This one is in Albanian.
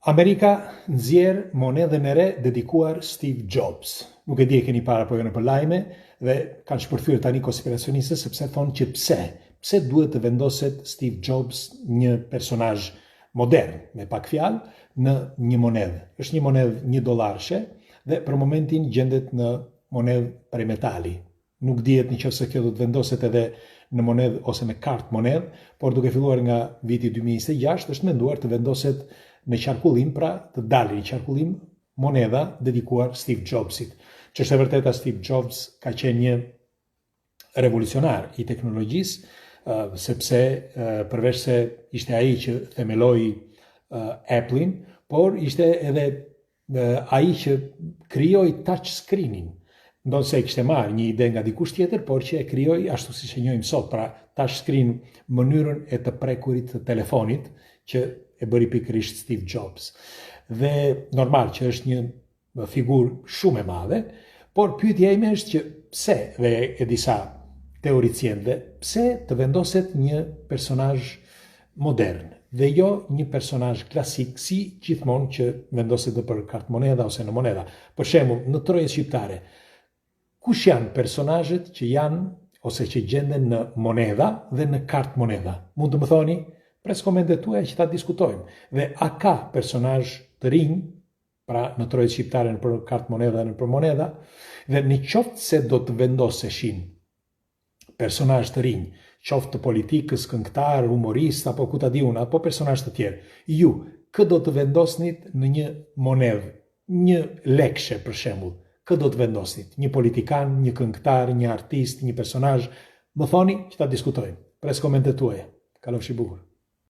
Amerika nxjerr monedhën e re dedikuar Steve Jobs. Nuk e di e keni parë apo jo nëpër lajme dhe kanë shpërthyer tani konspiracionistët sepse thonë që pse? Pse duhet të vendoset Steve Jobs një personazh modern, me pak fjalë, në një monedhë. Është një monedhë një dollarshe dhe për momentin gjendet në monedhë prej metali. Nuk dihet në qoftë se kjo do të vendoset edhe në monedhë ose në kartëmonedhë, por duke filluar nga viti 2026 është menduar të vendoset në qarkullim, pra të dalë në qarkullim monedha dedikuar Steve Jobsit. Ç'është e vërteta Steve Jobs ka qenë një revolucionar i teknologjisë, sepse përveç se ishte ai që themeloi Apple-in, por ishte edhe ai që krijoi touch screen-in, ndonëse e kishte marrë një ide nga dikush tjetër, por që e krijoi ashtu siç e njohim sot, pra touch screen, mënyrën e të prekurit të telefonit që e bëri pikërisht Steve Jobs. Dhe normal që është një figurë shumë e madhe, por pyetja ime është që pse dhe e disa teoricienëve, pse të vendoset një personazh modern dhe jo një personazh klasik si gjithmonë që vendoset nëpër kartëmonedha ose në monedha. Për shembull, në trojet shqiptare, kush janë personazhet që janë ose që gjenden në monedha dhe në kartëmonedha? Mund të më thoni? Pres komentet tuaja që ta diskutojmë. Dhe a ka personazh të rinj pra në trojet shqiptare nëpër kartëmonedha dhe nëpër monedha, dhe në qoftë se do të vendoseshin personazh të rinj, qoftë të politikës, këngëtar, humorist apo ku ta di unë, apo personazh të tjerë, ju kë do të vendosnit në një monedhë, një lekshe për shembull, kë do të vendosnit? Një politikan, një këngëtar, një artist, një personazh? Më thoni që ta diskutojmë. Pres komentet tuaja. Kalofshi bukur.